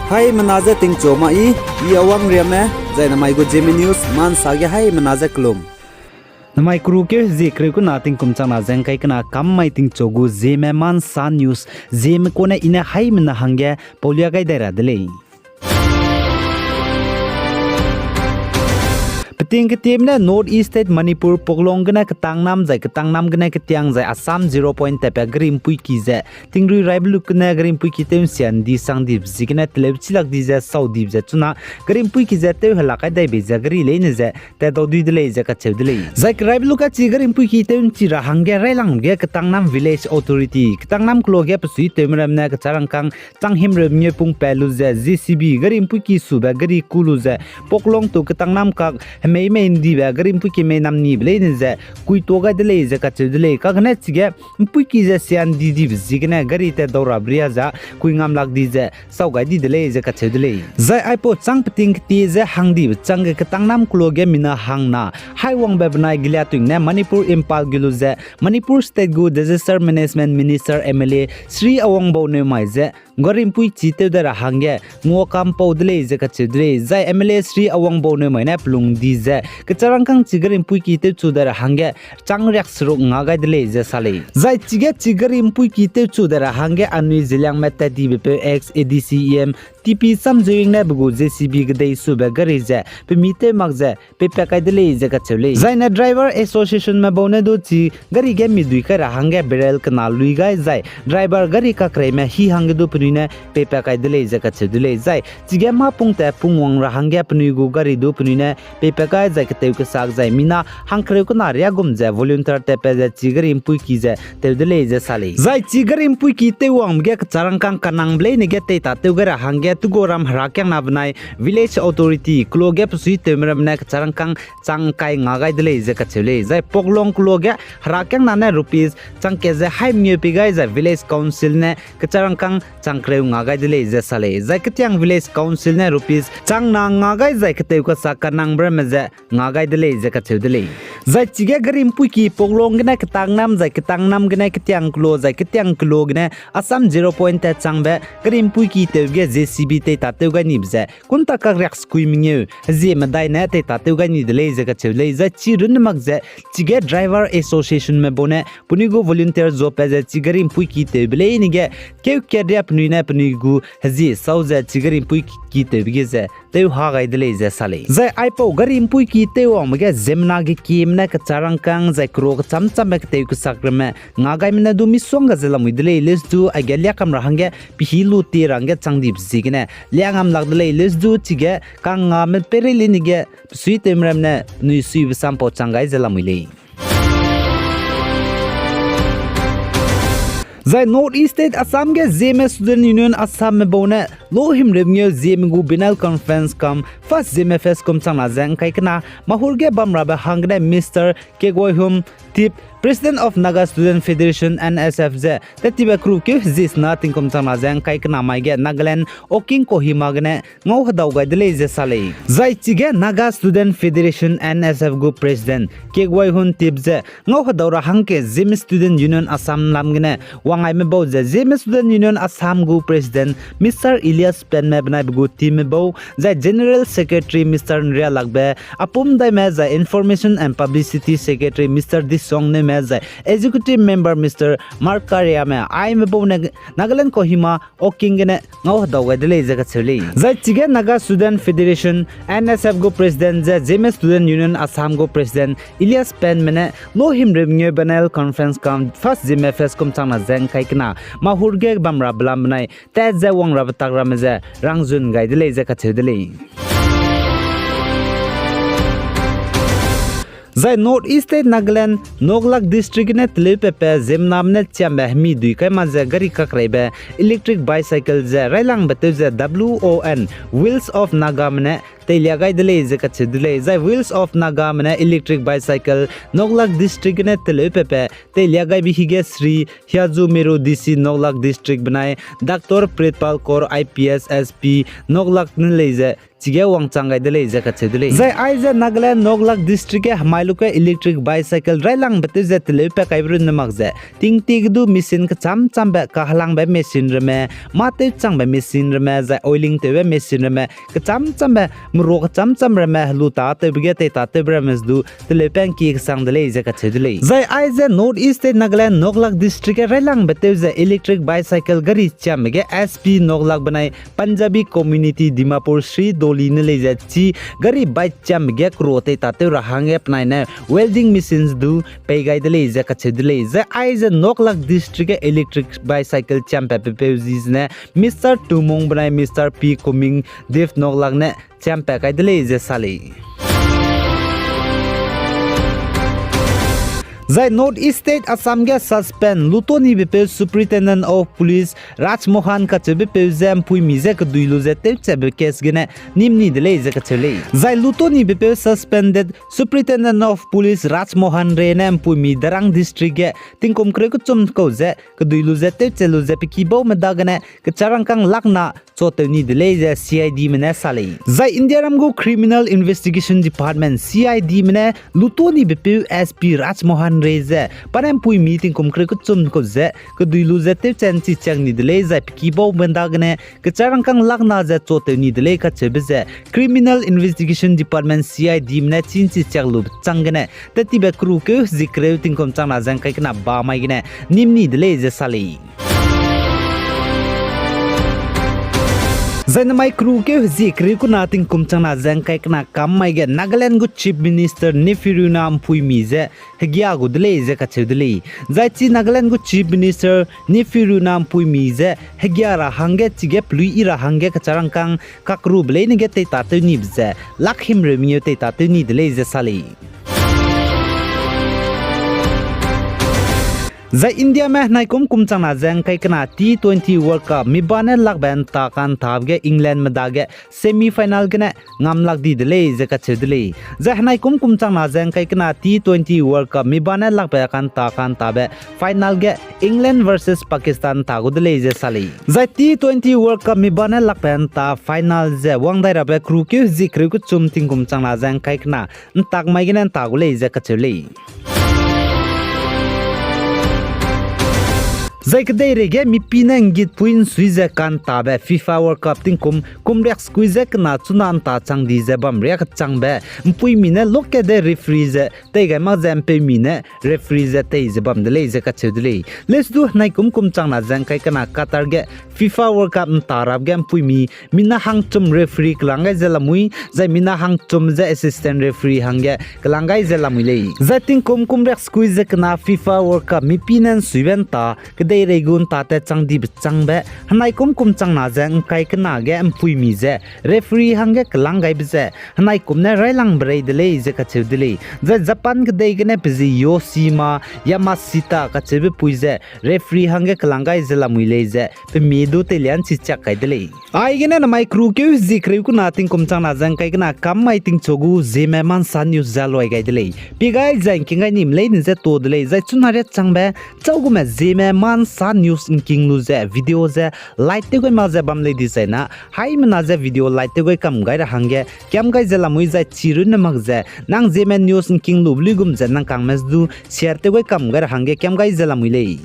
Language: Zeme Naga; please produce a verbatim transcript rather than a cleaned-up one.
Haimena je tingchu ma i, i Awang Riame, zai namai gu Zeme News, mansa ge haimena je kelum. Namai keru keu hezie kereu kena tingkum changna ze ngkai kena kam mai tingchu gu Zeme Mansa News, Zeme kune i ne haimena hangge paulia gai dai ra de lei. Peting ketiemne North East State Manipur, Poklong gene ketangnam zai ketangnam gene ketiang zai Assam zero point tatbe gari mpuiki ze tingrui raibeluk gene gari mpuiki tew nsia ndi sang dibe ziegene teleu chilak di ze sau dibe ze chuna gari mpuiki ze tew helak kai dai bei ze gari leine ze tat dau dui de lei ze kacheu de lei. Zai keraibeluk kachi gari mpuiki tew nchi ra hangge railang ge ketangnam village authority, ketangnam kelo ge pesui tewme ramme ne kecharangkang chang himreu mengeu pung pat lu ze J C B gari mpuiki sube gari ku lu ze Poklong tu ketangnam kak hemei mei ndibe gari mpuiki mei nam nibe leine ze kui tuâ gai de lei ze kacheu de lei. Kagene chige mpuiki ze sian di dibe ziegene gari tat dau rabe ria za kui ngam lak di ze sau gai di de lei ze kacheu de lei. Zai aipau chang peting ketie ze hang dibe chang ge ketangnam kelo ge mina hangna haiwangbe benai Giliatuing ne Manipur Imphal ge lu ze Manipur State gu Disaster Management Minister M L A Shri Awangbau Newmai ze gari mpuiki tew dai ra hangge nguakam pau de lei ze kacheu de lei. Zai M L A Shri Awangbau Newmai ne pelung di ze kecharangkang chi gari mpuiki tewchu dai ra hangge chang riak seruk nga gai de lei ze sa lei. Zai chige chi gari mpuiki tewchu dai ra hangge anui Zeliangme tat dibe peu ex A D C E M T P Samzuying ne pe gu J C B kedei sube gari ze pemi tew mak ze peipat kai de lei ze kacheu lei. Zaine Driver Associationme bau ne du chi gari ge midui kai ra hangge barrel kena lui gai zai driver gari kakreime hi hangge du penui ne peipat kai de lei ze kacheu de lei. Zai chige mâ pung tat pung wang ra hangge penui gu gari du penui ne peipat kai zai ketew kesak zai mina hangkereu kena riagum ze volunteer tatpat ze chi gari mpuiki ze tew de lei ze sa lei. Zai chi gari mpuiki tewwangbe ge kecharangkang kanangbe leine ge teitatew gai ra hangge Tugoram herakiangna benai village authority kelo ge pesui tewme ramme ne kecharangkang chang kai nga gai de lei ze kacheu lei. Zai Poklong kelo ge herakiangna ne rupees chang kat ze hai mengeu pei gai zai village council ne kecharangkang chang kereu nga gai de lei ze sa lei. Zai ketiang village council ne rupees chang na nga gai zai ketew kesak kanangbe ramme ze nga gai de lei ze kacheu de lei. Zai chige gari mpuiki Poklong gene ketangnam zai ketangnam gene ketiang kelo zai ketiang kelo gene Assam zero point tat changbe gari mpuiki tewbe ge J C B teitatew gai nibe ze kunta kak riak sekui mengeu hezie medai ne teitatew gai ni de lei ze kacheu lei. Zai chi runne mak ze chige Driver Associationme bau ne penui gu volunteer job pat ze chi gari mpuiki tewbe leine ge keu kat ria penui ne penui gu hezie sau ze chi gari mpuiki tewbe ge ze tew ha gai de lei ze sa lei. Zai aipau gari mpuiki tewwangbe ge ziemmena gekieme ne kecharangkang zai kero kecham chambe ketew kesak ramme nga gaime ne du misongga ze lamui de lei. Leuse du aige liakam ra hangge pehî lu tie ra hangge chang dibe ziegene liangam lak de lei. Leuse du chige kangngame peireilei ne ge pesui tewme ramme ne penui suibe sampau chang gai ze lamui lei. Zai North East State Assam ge Zeme Student Union Assamme bau ne lohimreu mengeu Zeme gu biennial conference cum first Zeme Fest kum changna ze ngkai kena Mahur ge bamrabe hanggene Mister Kegwayhum Tip, President of Naga Student Federation, N S F ze tettibe kerukeu hezie sena tingkum changna ze ngkai kena mai ge Nagaland Oking Kohima gene ngau hedau gai de lei ze sa lei. Zai chige Naga Student Federation, N S F gu President Kegwayhum Tip ze ngau hedau ra hangge Zeme Student Union Assam lam gene wangaime bau ze Zeme Student Union Assam gu President Mister Elias Penme benai pe gu teamme bau, zai General Secretary Mister Nrialakbe, Apum Daime zai Information and Publicity Secretary Mister Disong Newme zai Executive Member Mister Mark Kariame aime bau ne Nagaland Kohima Oking gene ngau hedau gai de lei ze kacheu lei. Zai chige Naga Student Federation, N S F gu President ze Zeme Student Union Assam gu President Elias Penme ne lohimreu mengeu biennial conference cum first Zeme Fest kum changna ze ngkai kena Mahur ge bamrabe lam benai tat ze wangrabe tak ramme ze rangzun gai de lei ze kacheu de lei. Zai North East State Nagaland, Noklak District gene teleupepe ziemmename ne chiambe hemi dui kai ma ze gari kakreibe electric bicycle ze railangbe tew ze W O N, Wheels of Nagame ne teilia gai de lei ze kacheu de lei. Zai Wheels of Nagame ne electric bicycle Noklak District gene teleu pepe teilia gaibe hige Shri Hiazu Meru D C Noklak District benai Doctor Pritpal Kaur I P S S P Noklak ne lei ze chige wangchang gai de lei ze kacheu de lei. Zai aize Nagaland Noklak District ge hemai luke electric bicycle railangbe tew ze teleu pa kaibe runne mak ze tingtie ge du machine kecham chambe, kahelangbe machine ramme, mâ tewchangbe machine ramme, zai oiling tewbe machine ramme, kecham chambe, merua kecham cham ramme, helu tâtewbe ge teitâtewbe ramme ze du teleu pa ngkie kesang de lei ze kacheu de lei. Zai aize North East State Nagaland Noklak District ge railangbe tew ze electric bicycle gari chiambe ge S P Noklak benai Punjabi Community Dimapur Shri Dolly ne lei ze chi gari bike chiambe ge kera teitâtew ra hangge penai ne welding machines du pei gai de lei ze kacheu de lei. Zai aize Noklak District ge electric bicycle chiam patbe peu zi zene Mister Tumong benai Mister P Coming Dev Noklak ne chiam pat kai de lei ze sa lei. Zai North East State Assam ge suspend lutonibe peu Superintendent of Police Raj Mohan kacheube peu ze mpuimi je kedui lu ze tewchatbe case gene nim ni de lei ze kacheu lei. Zai lutonibe peu suspended Superintendent of Police Raj Mohan Ray ne mpuimi Darrang District ge tingkum kereu kechum kau ze kedui lu ze tewchat lu ze pe kibaume dagene kecharangkâng lakna chua tew ni de lei ze C I Dme ne sa lei. Zai Indiaram gu Criminal Investigation Department, C I Dme ne lutonibe peu S P Raj Mohan Ray ze pa ne mpuimi tingkum kereu kechum kau ze kedui lu ze tewchat nchi chiak ni de lei zai pe kibaume dagene kecharangkâng lakna ze chua tew ni de lei kacheube ze Criminal Investigation Department, C I Dme ne chî nchi chiak lube chang gene tettibe kerukeu hezie kereu tingkum changna ze ngkai kena ba mai gene nim ni de lei ze sa lei. Zai namai kerukeu hezie kereu kena tingkum changna ze ngkai kena kam mai ge Nagaland gu Chief Minister Neiphiu Rio na mpuimi ze hegia gu de lei ze kacheu de lei. Zai chi Nagaland gu Chief Minister Neiphiu Rio na mpuimi ze hegia ra hangge chige pelui yi ra hangge kecharangkâng kakerube leine ge teitâtew nibe ze lak himreu mengeu teitâtew ni de lei ze sa lei. Zai Indiame henaikum kum changna ze ngkai kena T twenty World Cup mi ba ne lakbe nta ka'ntabe ge Englandme dage semi final gene ngam lak di de lei ze kacheu de lei. Zai henaikum kum changna ze ngkai kena T twenty World Cup mi ba ne lakbe ka'nta ka'ntabe final ge England versus Pakistan nta gu de lei ze sa lei. Zai T twenty World Cup mi ba ne lakbe nta final ze wang dai rabe kerukeu hezie kereu kechum tingkum changna ze ngkai kena ntak mai gene nta gu lei ze kacheu lei. Zai kedeirei ge mipi ne nggitpui nsui ze ka'ntabe FIFA World Cup tingkum kum riaksekui ze kena chuna nta chang di ze bam riakechangbe mpuimi ne lokke de referee ze tei gai mak ze mpeumi ne referee ze tei ze bam de lei ze kacheu de lei. Lesu du henaikum kum changna ze ngkai kena Qatar ge FIFA World Cup nta rap ge mpuimi mina hangchum referee kelang gai ze lamui, zai mina hangchum ze assistant referee hangge kelang gai ze lamui lei. Zai tingkum kum riaksekui ze kena FIFA World Cup mipi ne nsuibe nta kedeirei gu nta tat chang dibe changbe henaikum kum changna ze ngkai kena ge mpuimi ze referee hangge kelang gaibe ze henaikum ne railangbe rei de lei ze kacheu de lei. Zai Japan kedei gene pe zi Yoshima Yamashita kacheube pui ze referee hangge kelang gai ze lamui lei ze pe mi du teilia nchi chiak kai de lei. Aigene namai kerukeu hezie kereu kena tingkum changna ze ngkai kena kam mai tingchu gu Zeme Mansa News ze luai gai de lei. Pi gai zai ngking gai nim leine ze to de lei, zai chuna riachangbe chau gume Zeme Mansa News ngking lu ze video ze like tew gai mak ze bam lei dizai na, haimena ze video like tew gai kam gai ra hangge kiam gai ze lamui zai chi runne mak ze nang Zeme News ngking lube luigum ze nang kangme du share tew gai kam gai ra hangge kiam gai ze lamui lei.